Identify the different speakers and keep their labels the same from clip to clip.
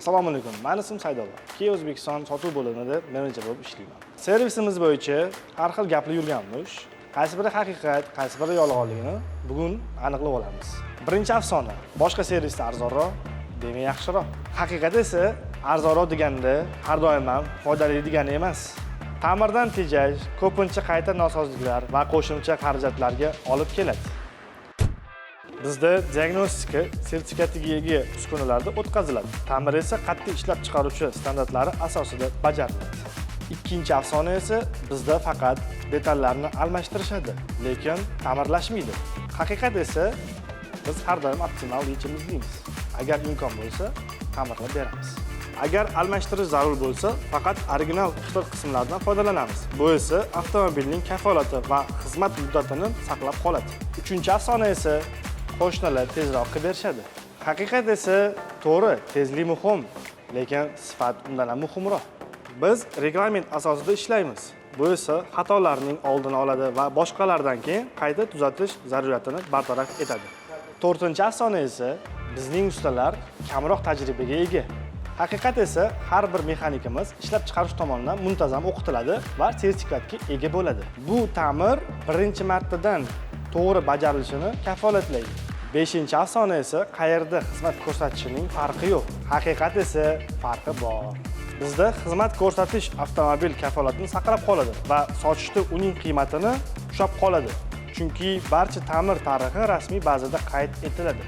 Speaker 1: Assalomu alaykum. Mani ismim Saydullo. Kia O'zbekiston sotuv bo'limida menejer bo'lib ishlayman. Servisimiz bo'yicha har xil gaplar yurganmish. Qaysi biri haqiqat, qaysi biri yolg'onligini bugun aniqlab olamiz. Birinchi afsona: boshqa servisda arzonroq, demak yaxshiroq. Haqiqat esa arzonroq deganda har doim ham foydali degani emas. Ta'mirdan tejash ko'pincha qayta nosozliklar va qo'shimcha xarajatlarga olib keladi. Bizda diagnostika sertifikatiga ega uskunalarda o'tkaziladi. Ta'mir esa qat'iy ishlab chiqaruvchi standartlari asosida bajariladi. Ikkinchi afsona esa bizda faqat detallarni almashtirishadi, lekin ta'mirlashmaydi. Haqiqat esa biz har doim optimal yechim izlaymiz. Agar imkon bo'lsa, ta'mirlab beramiz. Agar almashtirish zarur bo'lsa, faqat original ehtiyot qismlaridan foydalanamiz. Bu esa avtomobilning kafolati va xizmat muddatini saqlab qoladi. Uchinchi afsona esa qo'shnilar tezroq qilib berishadi. Haqiqat esa to'g'ri, tezlik muhim, lekin sifat undan ham muhimroq. Biz reglament asosida ishlaymiz. Bu esa xatolarning oldini oladi va boshqalardan keyin qayta tuzatish zaruriyatini bartaraf etadi. To'rtinchi afsona esa bizning ustalar kamroq tajribaga ega. Haqiqat esa har bir mexanikimiz ishlab chiqarish tomonidan muntazam o'qitiladi va sertifikatga ega bo'ladi. Bu ta'mir birinchi martadan to'g'ri bajarilishini kafolatlaydi. Beshinchi afsona esa qayerda xizmat ko'rsatishining farqi yo'q. Haqiqat esa farqi bor. Bizda xizmat ko'rsatish avtomobil kafolatini saqlab qoladi va sotishda uning qiymatini ushlab qoladi. Chunki barcha ta'mir tarixi rasmiy bazada qayd etiladi.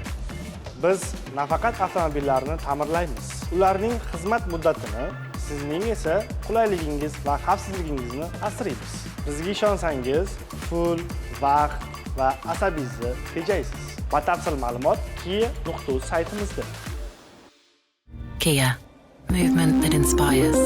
Speaker 1: Biz nafaqat avtomobillarni ta'mirlaymiz, ularning xizmat muddatini, sizning esa qulayligingiz va xavfsizligingizni asraymiz. Bizga ishonsangiz, pul, vaqt va asabingizni tejaysiz. Batafsil ma'lumot kia.uz saytimizda.
Speaker 2: Kia, movement that inspires.